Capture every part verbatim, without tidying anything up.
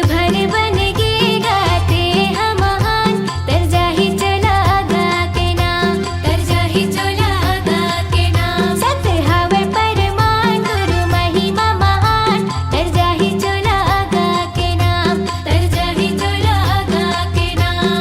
भर बन गे गा तेहा महान, तर जाही चोला गा के नाम, तर जाही चोला गा के नाम। सत हवे परमान गुरु महिमा महान, तर जाही चोला गा के नाम, तर जाही चोला गा के नाम।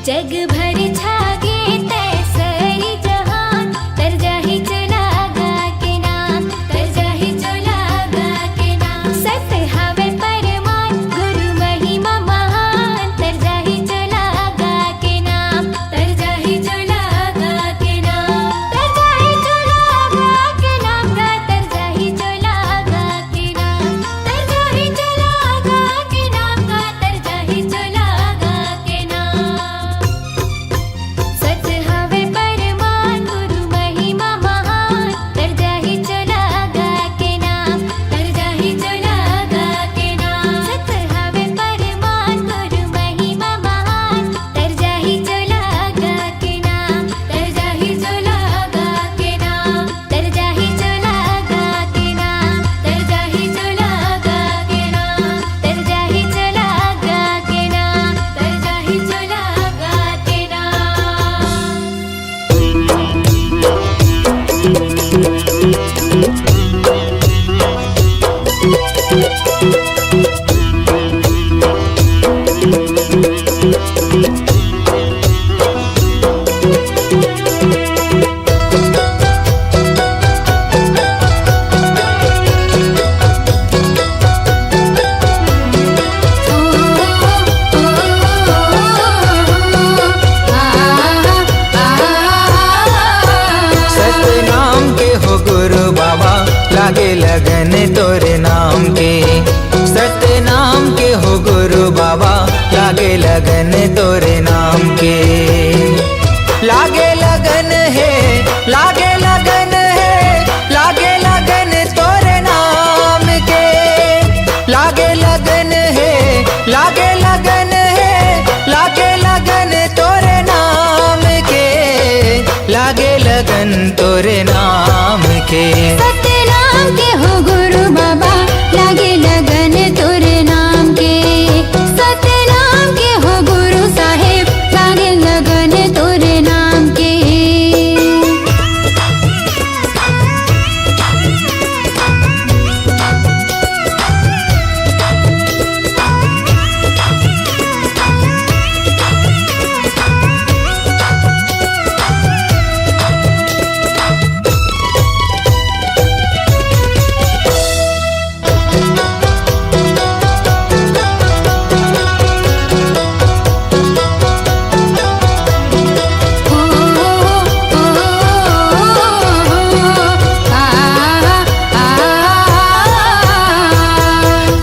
जग भर छागे तै सरी जहान, तर जाही चोला गा के नाम, तर जाही चोला गा के नाम। सत हवे परमान गुरु महिमा महान, तर जाही चोला गा के नाम, तर जाही चोला गा के नाम, तर जाही चोला गा के नाम गा, तर जाही चोला गा के नाम, तर जाही चोला गा के नाम गा, तर जाही चोला गा के नाम। सत हवे परमान गुरु महिमा महान, तर जाही चोला गा के नाम, तर जाही चोला गा के नाम। सत हवे परमान गुरु महिमा महान, तर जाही चोला गा के नाम, तर जाही चोला गा के नाम। तर जाही चोला गा के नाम, तर जाही चोला गा के नाम, तर जाही चोला गा के नाम, तर जाही चोला गा के नाम। सतनाम के हो गुरु बाबा, लागे लगन तोरे नाम के। सतनाम के हो गुरु बाबा, लागे लगन तोरे नाम के। लागे लगन हे, लागे लगन हे, लागे लगन तोरे नाम के। लागे लगन हे, लागे लगन हे, लागे लगन तोरे नाम के। लागे लगन तोरे नाम के। सतनाम के हो गुरु बाबा, लागे लगन तोरे नाम के। सतनाम के हो गुरु साहेब, लागे लगन तोरे नाम के।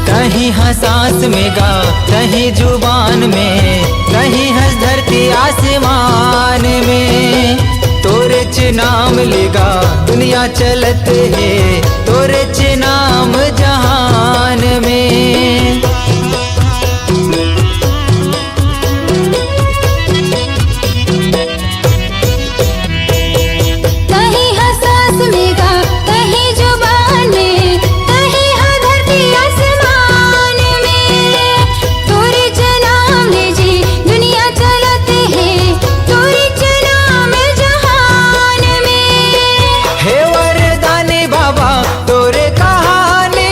कहीं ह सांस में गा, कहीं जुबान में, कहीं हंस धरती आसमान में। तोरेच नाम लेगा दुनिया चलत हे, तोरेच नाम जहान में। कहीं ह सांस में गा, कहीं जुबान में, कहीं ह धरती आसमान में। तोरेच नाम ले जी दुनिया चलत हे, तोरेच नाम जहान में। हे वरदानी बाबा, तोरे कहानी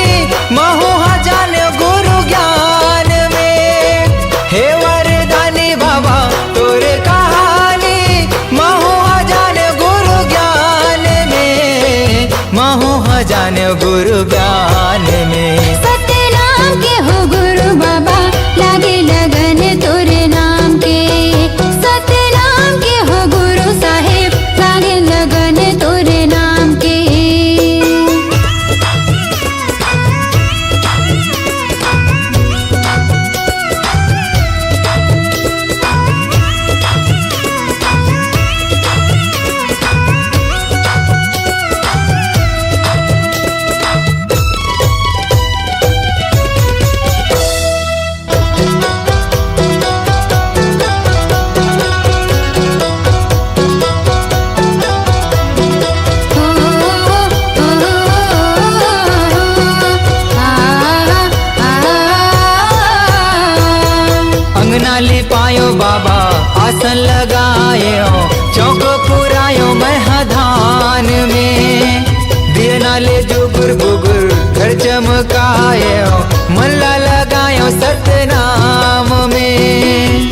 नाम में।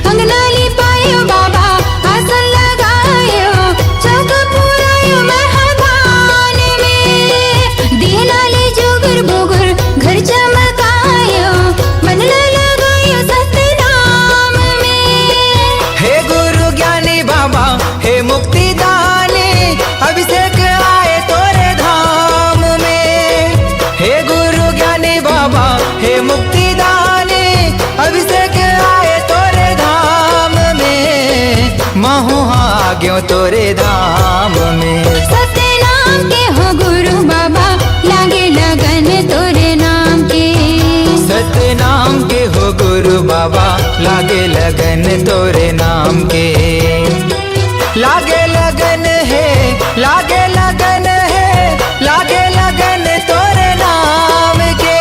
अंगना लिपायो बाबा, आसन लगायो, चौक पुरायो महतान में। दीना ले जुगुर बुगुर घर चमकायो, मन ला लगायो सतनाम में। हे गुरु ज्ञानी बाबा, हे मुक्ति दानी, अभिषेक आए तोरे धाम में। हे गुरु ज्ञानी बाबा, हे मुक्ति दानी, अभिषेक आए तोरे धाम में। महू आ गयो तोरे धाम में। सतनाम के हो गुरु बाबा, लागे लगन तोरे नाम के। सतनाम के हो गुरु बाबा, लागे लगन तोरे नाम के। लागे लगन हे, लागे लगन हे, लागे लगन तोरे नाम के।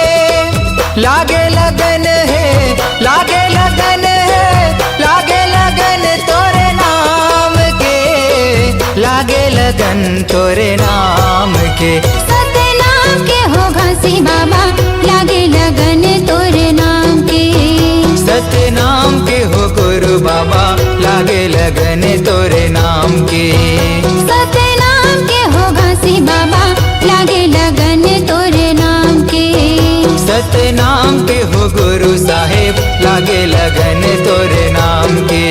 लागे लगन हे, लागे लगन हे, लागे लगन तोरे नाम के। लागे लगन तोरे नाम के। सतनाम के हो घासी बाबा, लागे लगन तोरे नाम के। सतनाम के हो गुरु बाबा, लागे लगन तोरे नाम के। सतनाम के हो घासी बाबा, लागे लगन तोरे नाम के। सतनाम के हो गुरु साहेब, लागे लगन तोरे नाम के।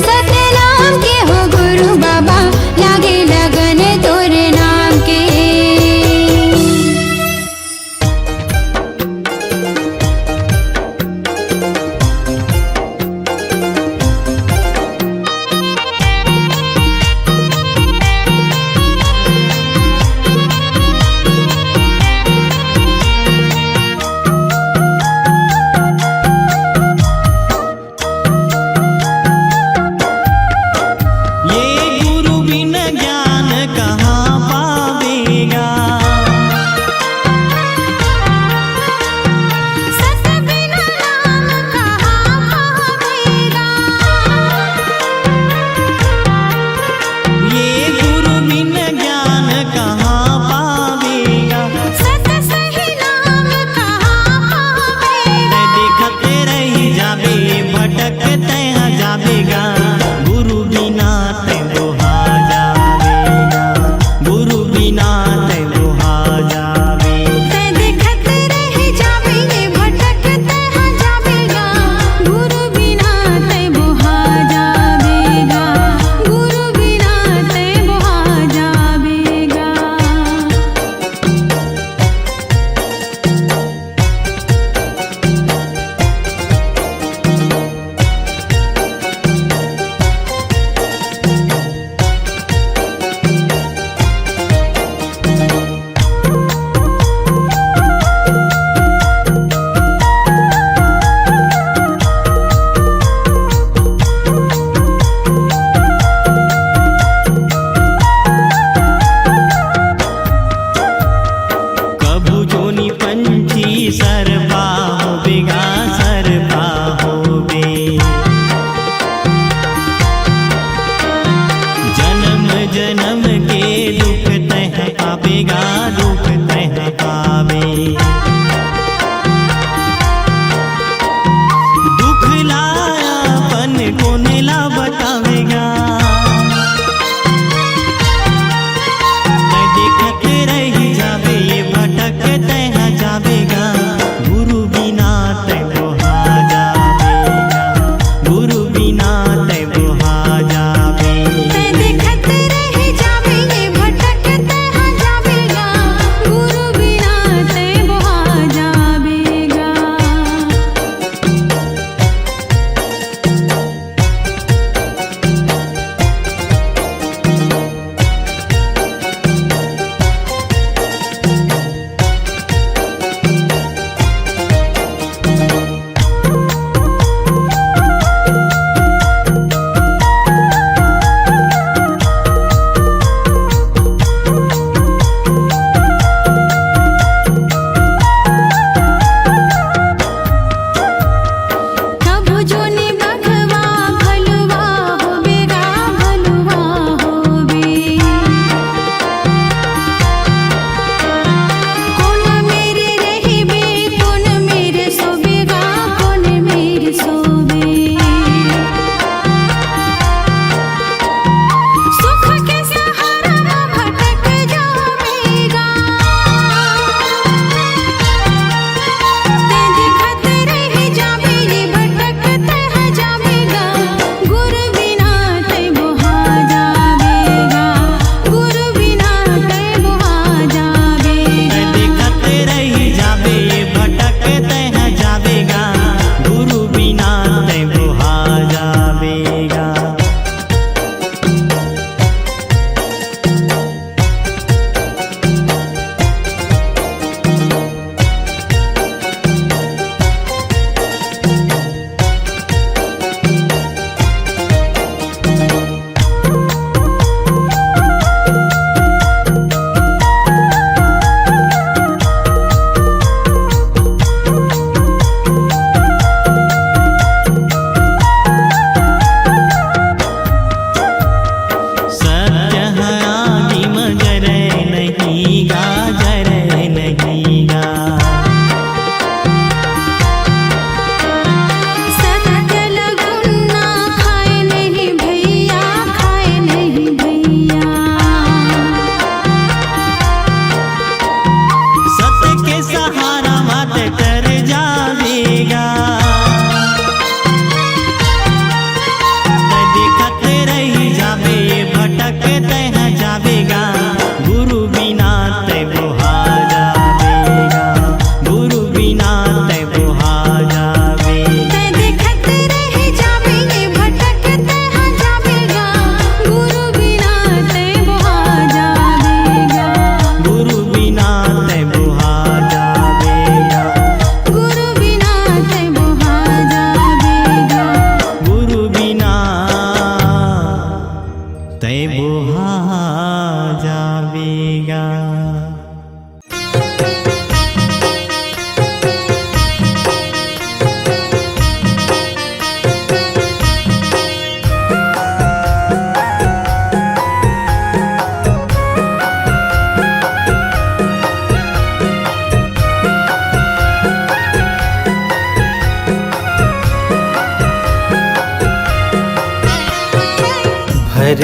सतनाम के हो गुरु बाबा, लागे लगन तोरे नाम के।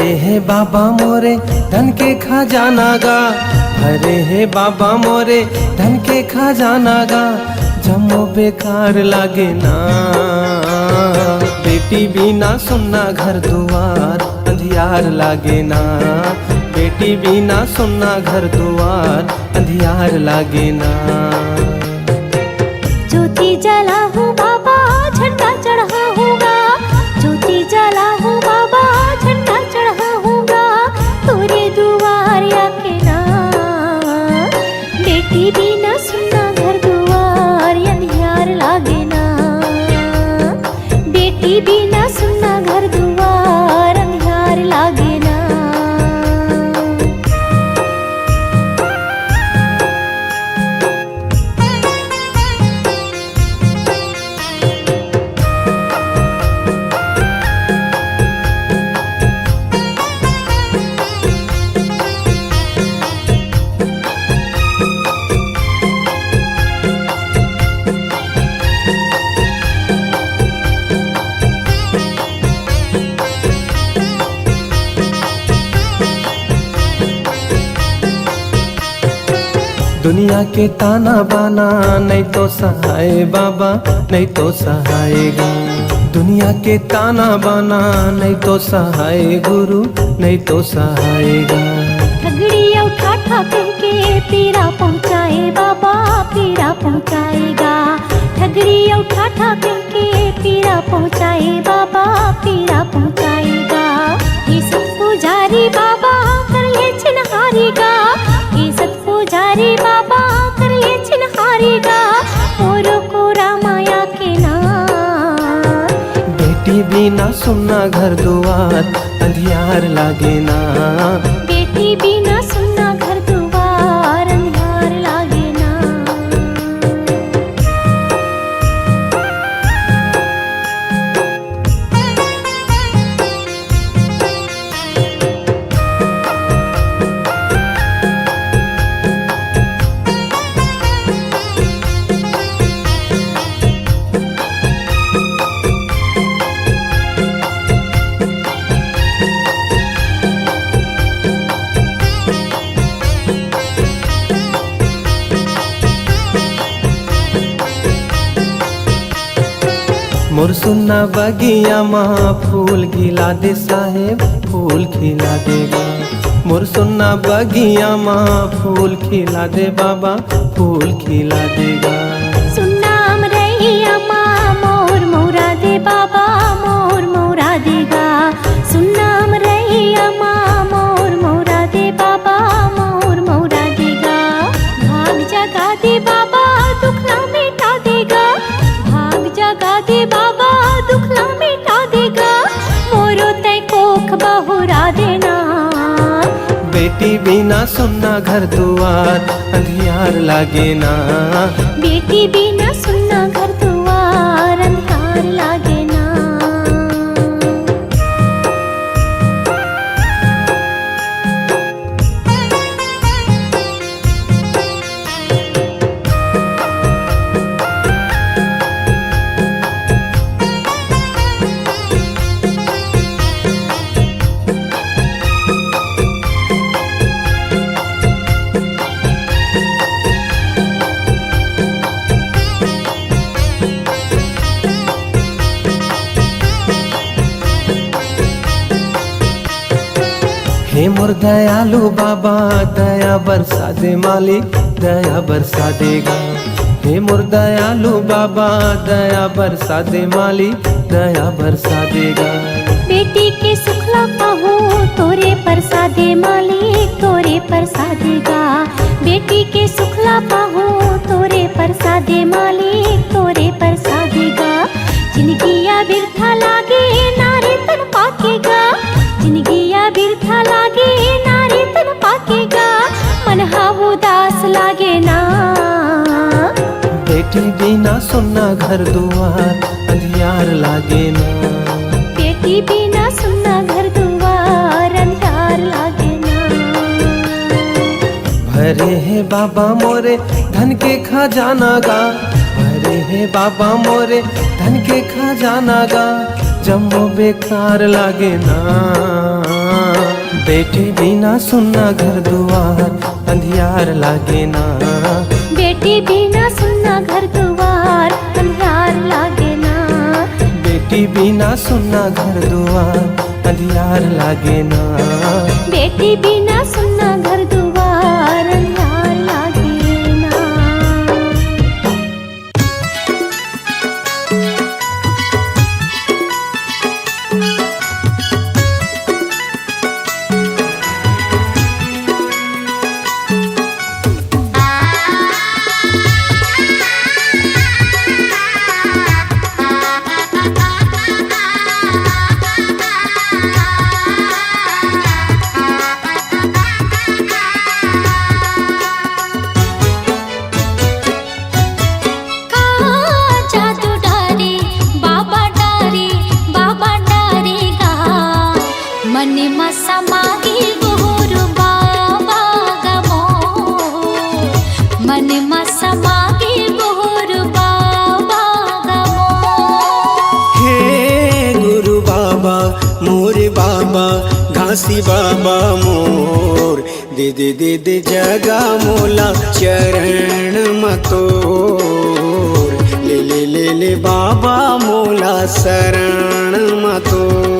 हे बाबा मोरे धन के खजाना गा, अरे हे बाबा मोरे धन के खजाना गा, जम्मो बेकार लागे ना। बेटी बिना सुन्ना घर दुआर अंधियार लागे ना, बेटी बिना सुन्ना घर दुआर अंधियार लागे ना। ज्योति जलाहूँ बाबा, झंडा चढ़ाहूँ गा। ज्योति जलाहूँ बाबा, झंडा चढ़ाहूँ गा। तोरे दुआर आके ना, बेटी बिना सुन्ना घर दुआर अंधियार लागे ना। बेटी बिना सुन्ना घर दुआर अंधियार लागे ना। दुनिया के ताना बाना नहीं तो सहाय बाबा, नहीं तो सहाय गा। दुनिया के ताना बाना नहीं तो सहाय गुरु, नहीं तो सहाय गा। ठगड़ी अउ ठाठा कह के पीरा पहुँचाए बाबा, पीरा पहुँचाए गा। ठगड़ी अउ ठाठा कह के पीरा पहुँचाए बाबा, पीरा पहुँचाए गा। ये सब पुजारी बाबा कर ले चिन्हारी गा। ये सब पुजारी बाबा कर ले चिन्हारी गा। मोरो कोरा माया के ना। बेटी बिना सुन्ना घर दुआर अंधियार लागे ना। बेटी बिना सुन्ना घर दुआर अंधियार लागे ना। मोर सुन्ना बगिया मा फूल खिला दे साहेब, फूल खिला दे गा। मोर सुन्ना बगिया मा फूल खिला दे बाबा, फूल खिला दे गा। सुन्ना अमरैया मा मोर मौरा दे बाबा, मोर मौरा दे गा। सुन्ना अमरैया मा मोर मौरा दे बाबा, मोर मौरा दे गा। भाग जगा दे बाबा, दुख ना मिटा दे गा। भाग जगा दे बाबा, दुख ला मिटा दे गा। मोरो तै कोख बहुरा दे ना। बेटी बिना सुन्ना घर दुआर अंधियार लागे ना। बेटी बिना सुन्ना घर दुआर अंधियार लागे ना। हे मोर दयालु बाबा, दया बरसा दे मालिक, दया बरसा दे गा। हे मोर दयालु बाबा, दया बरसा दे मालिक, दया बरसा दे गा। बेटी के सुखला पाहूँ तोरे परसादे मालिक, तोरे परसादे गा। बेटी के सुखला पाहूँ तोरे परसादे मालिक, तोरे परसादे गा। जिनगिया बिरथा लागे ना रे तन पाके गा। जिनगिया बिरथा लागे ना रे तन पाके गा। मन हा उदास लागे ना। बेटी बिना सुन्ना घर दुआर अंधियार लागे ना। बेटी बिना सुन्ना घर दुआर अंधियार लागे ना। भरे हे बाबा मोरे धन के खजाना गा। भरे हे बाबा मोरे धन के खजाना गा। जम्मो बेकार लागे ना। बेटी बिना सुन्ना घर दुआर अंधियार लागे ना। बेटी बिना सुन्ना घर दुआर अंधियार लागे ना। बेटी बिना सुन्ना घर दुआर अंधियार लागे ना। बेटी बिना सुन्ना घर दुआर अंधियार लागे ना। का जादू डारे बाबा डारे, बाबा डारे गा। मन मा समागे गुरु बाबा गमो, मन मा समागे गुरु बाबा गमो। हे गुरु बाबा, मोर बाबा, घासी बाबा मोर, दे दे दे दे जगा मोला चरण म तोर, ले ले ले ले बाबा मोला शरण म तोर।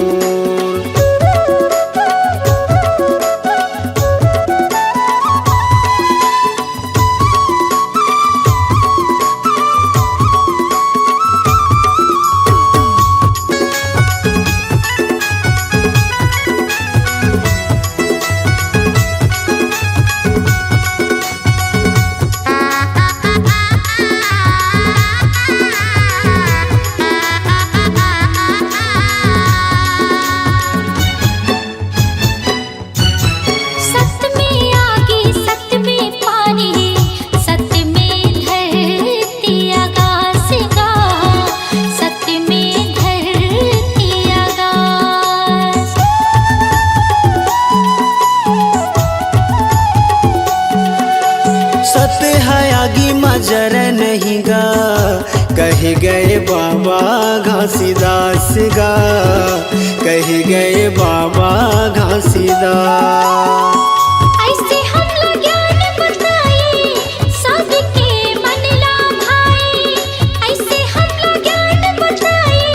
सत में आगी, सत में पानी, सत में धरती आकाश गा, सत में धरती आकाश। सत है आगी मा जर नहीं गा, कहे गए बाबा घासीदास गा, कहे गए बाबा घासीदास। ऐसे हमला ज्ञान बताए, सबके मन ला भाए। ऐसे हमला ज्ञान बताए,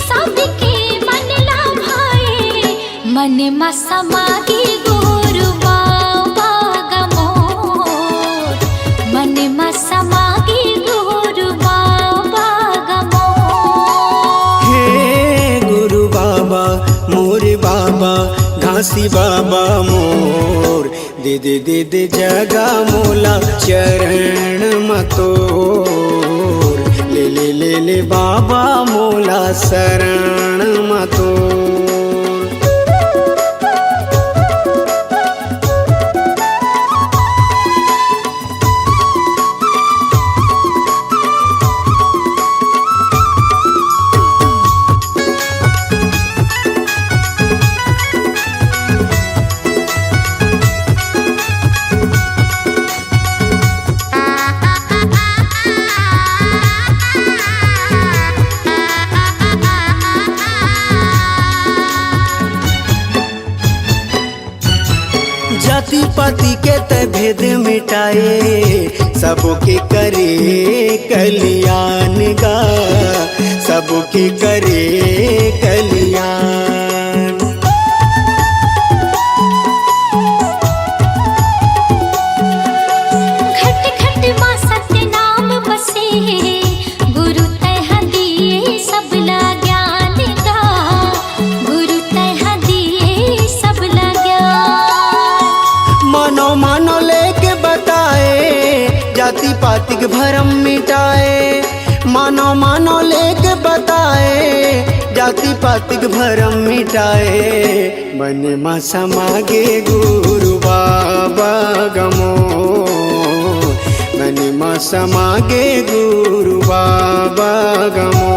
सबके मन ला भाए। मन मा समागे गुरु बाबा गमोर, मन मा समागे गुरु बाबा गमोर। हे गुरु बाबा, मोर बाबा, घासी बाबा मोर, दे दे दे दे जगा मोला चरण म तोर, ले ले ले ले बाबा मोला शरण म तोर। जाति पाति के तै भेद मिटाए, सबके करे कल्याण गा, सबके करे कल्याण। घट घट मा सत्य नाम बसे, गुरु तैं दिए सबला ज्ञान गा, गुरु तैं दिए सबला ज्ञान। मानो मानो लेके बताए, जाति पातिक भरम मिटाए। मानो मानो लेके बताए, जाति पातिक भरम मिटाए। मन मा समागे गुरु बाबा गमो, मन मा समागे गुरु बाबा गमो।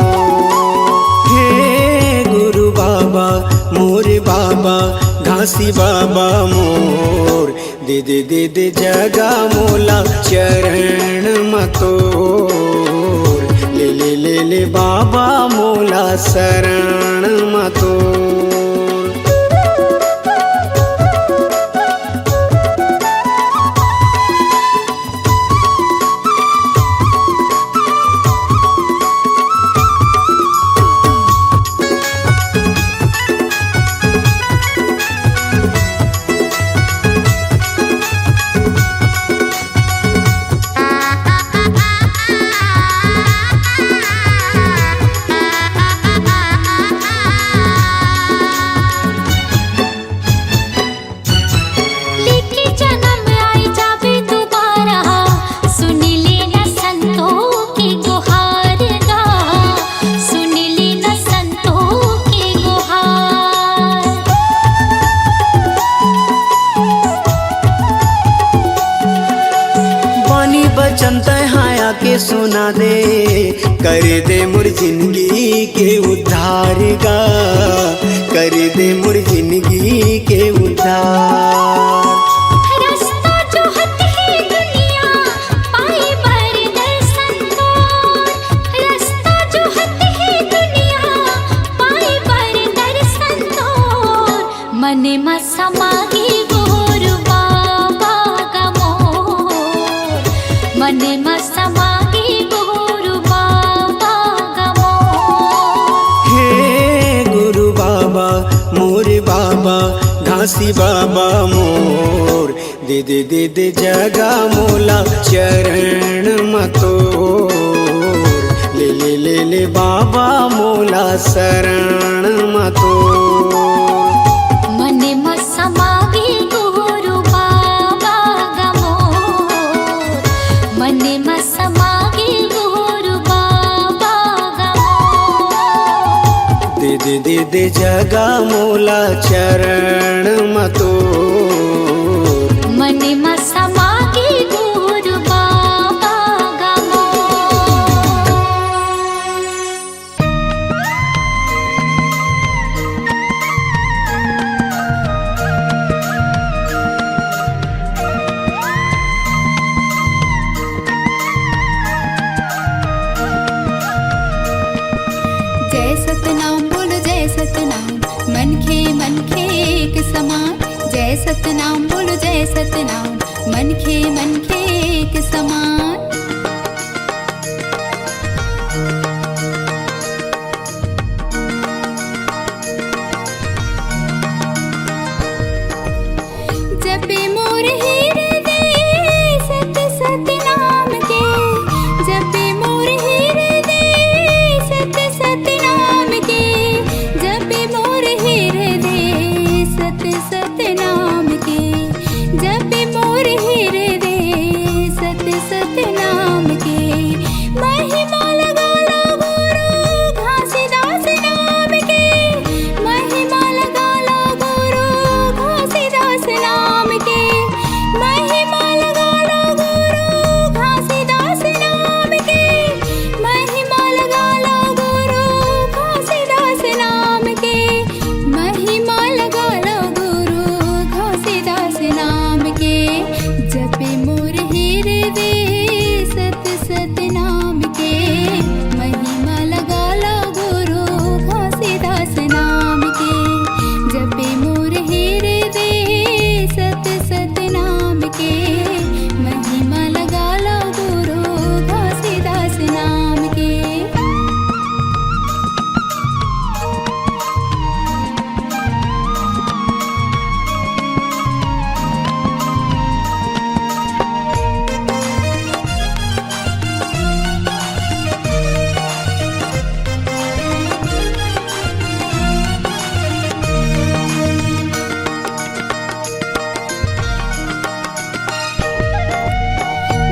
हे गुरु बाबा, मोर बाबा, घासी बाबा मोर, दे दे दे दे जगा मोला चरण म तोर, ले ले ले ले बाबा मोला शरण म तोर। वचन तैं हा आके सुना दे, कर दे मोर जिंदगी के उद्धार गा, कर दे मोर जिंदगी के उद्धार। रास्ता जोहत हे दुनिया पाए बर दर्शन तोर, रास्ता जोहत हे दुनिया पाए बर दर्शन तोर। मने म समा गे गुरु बाबा गा मोर, मने म समा गे गुरु बाबा गा मोर। हे गुरु बाबा, मोर बाबा, घासी बाबा मोर, दे दे दे दे जगा मोला चरण म तोर। ले ले ले ले बाबा मोला शरण म तोर। मने म समा गे गुरु बाबा गा मोर, मने म समा गे गुरु बाबा गा मोर। दे दे दे दे जगा मोला चरण म तोर। मने म समा गे गुरु बाबा गा मोर। जय सतनाम बोलो जय सतनाम, मनखे मनखे एक समान। जय सतनाम बोलो जय सतनाम, मनखे मनखे एक समान। जपे मोर हृदय सत सत नाम के, जपे मोर हृदय सत सत नाम के, जपे मोर हृदय सत सत नाम के, जपे मोर हृदय सत सत नाम के। महिमा लगा लो गुरु घासीदास नाम के, महिमा लगा लो गुरु घासीदास नाम के, महिमा लगा लो गुरु घासीदास नाम के, महिमा लगा लो गुरु घासीदास नाम के, महिमा लगा लो गुरु घासीदास नाम के। जपे मोर हृदय सत सत नाम के, महिमा लगा लो गुरु घासीदास नाम के। जपे मोर हृदय सत सत नाम के, महिमा लगा लो गुरु घासीदास नाम के।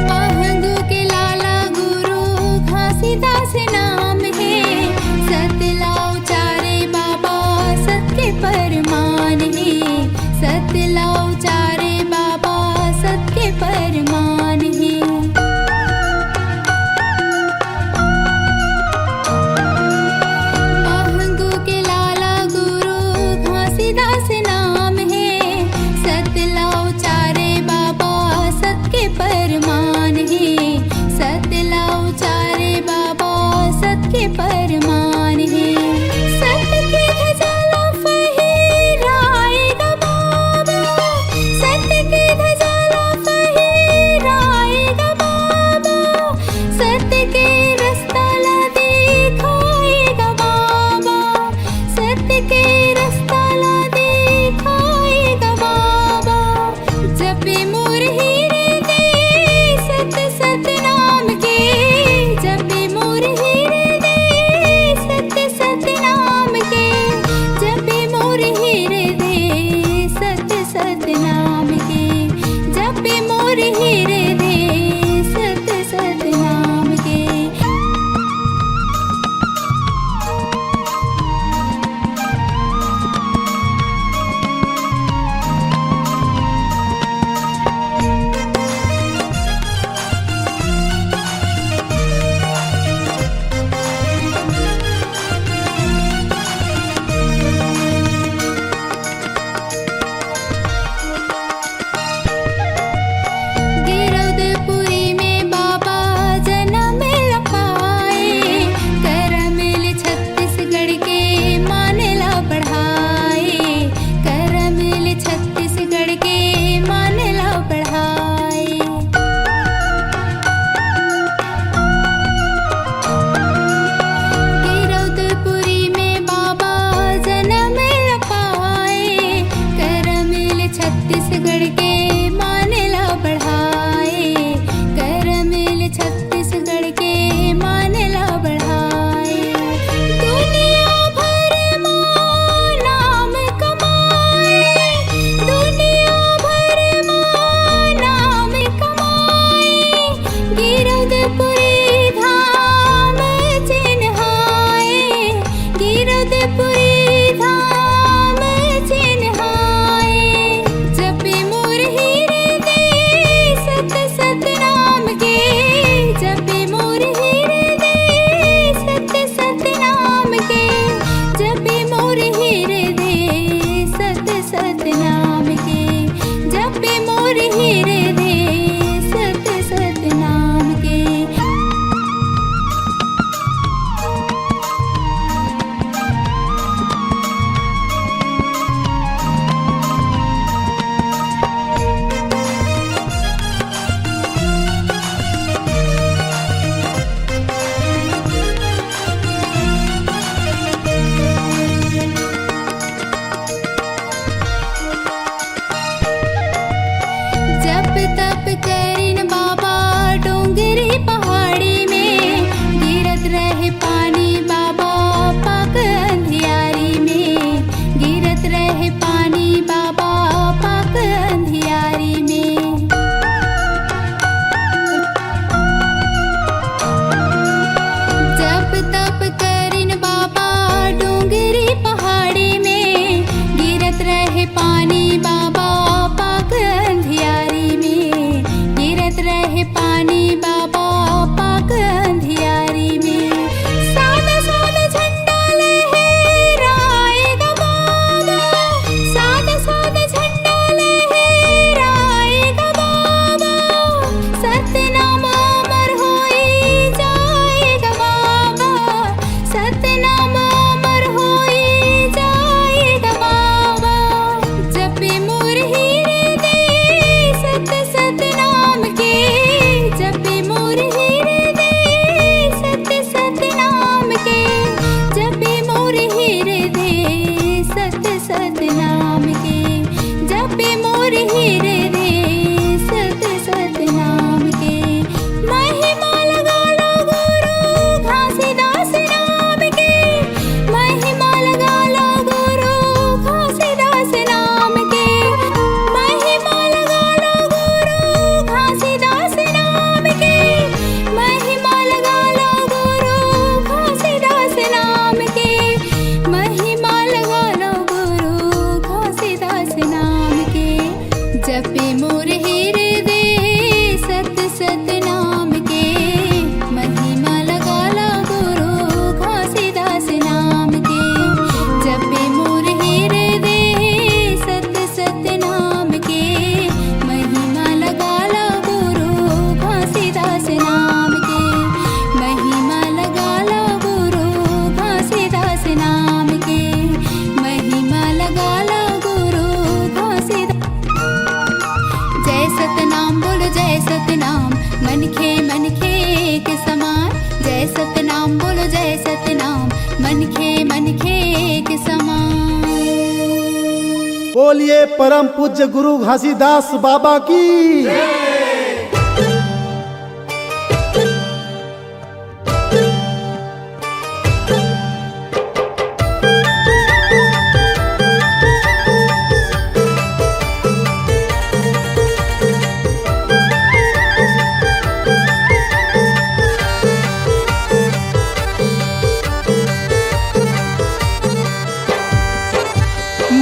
महंगू के लाला गुरु घासीदास नाम हे, सत ला उचारे बाबा सत के परमान हे, सत ला उचारे बाबा सत के परमान हे। महंगू के लाला गुरु घासीदास नाम हे, सत ला उचारे बाबा सत के परमान हे, सत ला उचारे बाबा सत के परमान हे। सत के ध्वजा ला फहराए गा बाबा, सत के ध्वजा ला फहराए गा बाबा, सत के रस्ता ला दिखाए गा बाबा, सत के रस्ता ला दिखाए गा बाबा। जपे मोर हृदय सत सत नाम के, जपे मोर हृदय सत सत नाम के, जपे मोर हृदय सत सत नाम के, जपे मोर हृदय सत सत नाम के। करिन बाबा डोंगरी पहाड़ी में, गिरत रहे पानी बाबा पाक अंधियारी में, गिरत रहे पानी बाबा पाक अंधियारी में। जप तप करिन बाबा डोंगरी पहाड़ी में, गिरत रहे पानी बाबा पाक अंधियारी में, गिरत रहे पानी बाबा पाक अंधियारी में। सादा सादा झंडा लहराएगा बाबा, सादा सादा झंडा लहराएगा बाबा, सतनाम अमर होई जाएगा बाबा, सतनाम अमर होई जाएगा बाबा। जपे मोर हृदय सत सतनाम के, जपे मोर हृदय सत सतनाम के, जपे मोर हृदय सत सतनाम के, जपे मोर हृदय सत सतनाम के। महिमा लगा लो गुरु घासीदास नाम के, महिमा लगा लो गुरु घासीदास नाम के, महिमा लगा लो गुरु घासीदास नाम के, महिमा लगा लो गुरु घासीदास नाम के, महिमा लगा लो गुरु घासीदास नाम के। जपे मोर हृदय सत सतनाम के, महिमा लगा लो गुरु घासीदास नाम के। जपे मोर हृदय सत सतनाम के, महिमा लगा लो गुरु घासीदास नाम के, महिमा लगा लो गुरु घासीदास नाम के, महिमा लगा लो गुरु घासीदास। जय सतनाम बोलो जय सतनाम, मनखे मनखे एक समान। जय सतनाम बोलो जय सतनाम, मनखे मनखे एक समान। बोलिए परम पूज्य गुरु घासीदास बाबा की।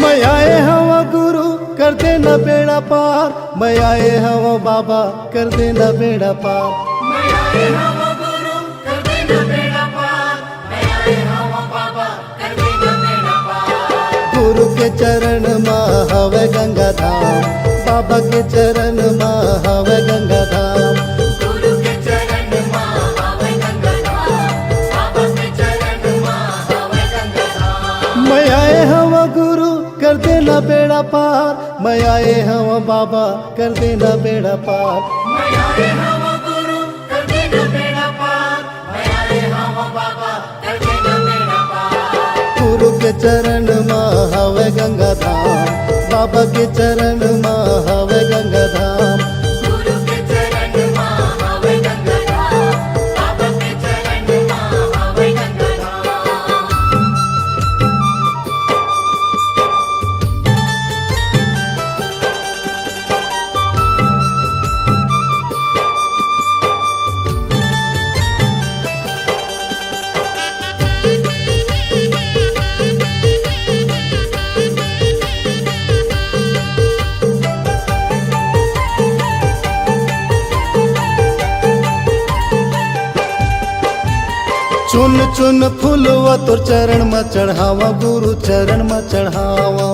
मैं आए हवा गुरु, कर देना बेड़ा पार। मैं आए हवा बाबा, कर देना बेड़ा पार। मैं आए हवा गुरु, कर देना बेड़ा पार। मैं आए हवा बाबा, कर देना बेड़ा पार। गुरु के चरण मा हवे गंगा धाम, बाबा के चरण मा हवे गंगा धाम। गुरु के चरण मा हवे गंगा धाम, बाबा के चरण मा हवे गंगा धाम। मैं आए हवा गुरु, कर देना बेड़ा पार। मैं आए हवा बाबा, कर देना बेड़ा पार। मैं आए हवा गुरु, कर देना बेड़ा पार। मैं आए हवा बाबा, कर देना बेड़ा पार। गुरु के चरण मा हवे गंगा धाम, बाबा के चरण मा हवे गंगा धाम। गुरु के चरण मा हवे गंगा धाम, बाबा के चरण मा हवे गंगा धाम। चुन चुन फूलवा तोर चरण म चढ़ावा, गुरु चरण म चढ़ावा।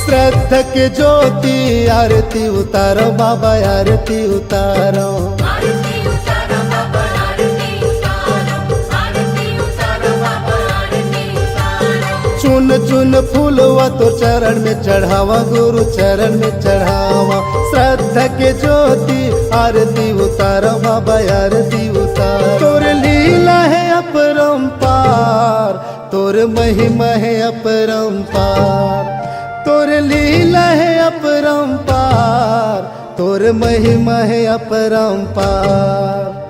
श्रद्धा के ज्योति आरती उतारो बाबा, आरती उतारो। चुन चुन फूलवा तोर चरण में चढ़ावा, गुरु चरण में चढ़ावा। श्रद्धा के ज्योति आरती उतारो बाबा, आरती उतारो। तोर लीला है अपरंपार, तोर तोर महिमा हे अपरंपार, तोर लीला हे अपरंपार, तोर महिमा हे अपरंपार।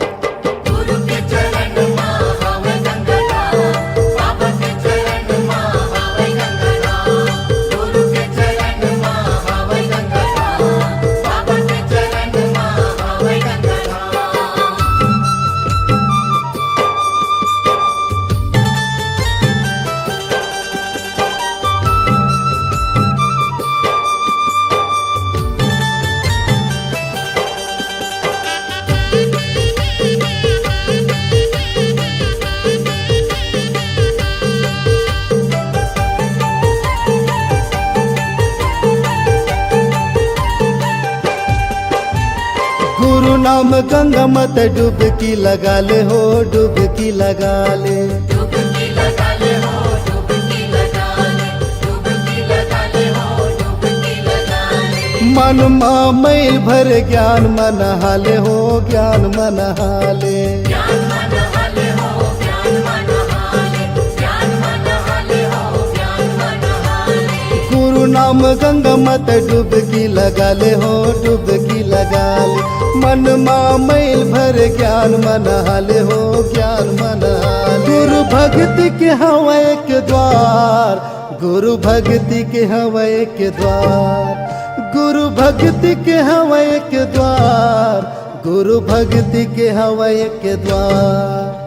गुरु नाम गंगा मत डुबकी लगा ले हो, डुबकी लगा ले। मन मा मैल भर ज्ञान मन हाले हो, ज्ञान मन हाले। गुरु नाम गंगा मत डुबकी लगा ले हो, डुबकी लगा ले। मन मा मैल भर ज्ञान मन हाले हो, ज्ञान मन हाले। गुरु भक्ति के हवा एक द्वार, गुरु भक्ति के हवा एक द्वार, गुरु भक्ति के हवा एक द्वार, गुरु भक्ति के हवा एक द्वार।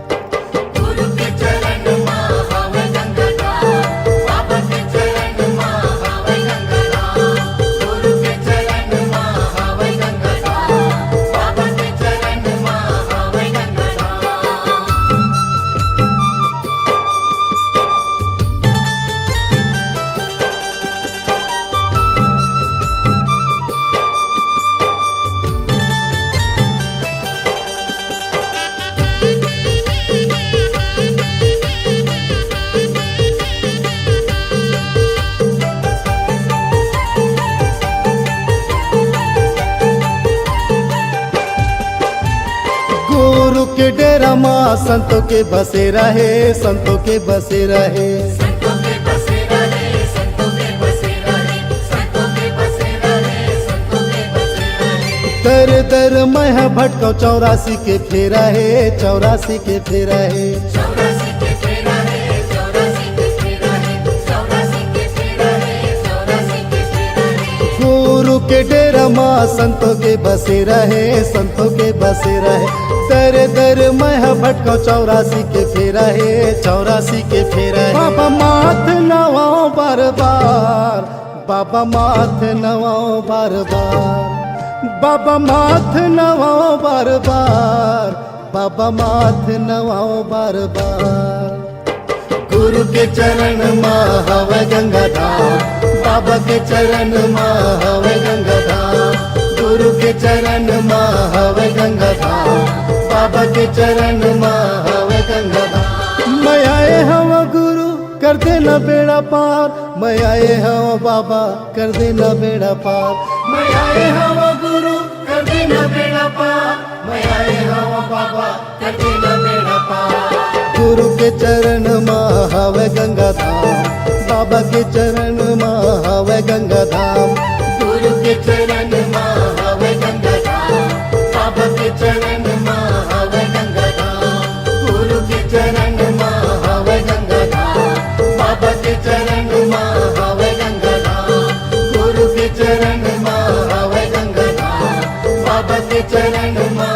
गुरु के डेरा मा संतों के बसेरा हे, संतों के बसेरा हे। दर दर मैं ह भटकव चौरासी के फेरा हे, चौरासी के फेरा हे। गुरु के डेरा मा संतों के बसेरा हे, संतों के बसेरा हे। दर दर मैं ह भटकव चौरासी के फेरा हे, चौरासी के फेरा हे। बाबा माथ नवाओ बार बार, बाबा माथ नवाओ बार बार, बाबा माथ नवाओ बार बार, बाबा माथ नवाओ बार बार। गुरु के चरण मा हवय गंगा धाम, बाबा के चरण मा हवय गंगा धाम। गुरु के चरण मा हवय गंगा धाम, बाबा के चरण मा हवय गंगा धाम। मैं आए हवं गुरु, कर देना बेड़ा पार। मैं आए हवं बाबा, कर देना बेड़ा पार। मैं आए हवं गुरु, कर देना बेड़ा पार। मैं आए हवं बाबा, कर देना बेड़ा पार। गुरु के चरण मा हवय गंगा धाम, बाबा के चरण मा हवय गंगा धाम। गुरु के चरण मा हवय गंगा धाम, बाबा के चरण मा हवय गंगा धाम। गुरु के चरण मा हवय गंगा धाम, बाबा के चरण मा हवय गंगा धाम। गुरु के चरण मा हवय गंगा धाम, बाबा के चरण मा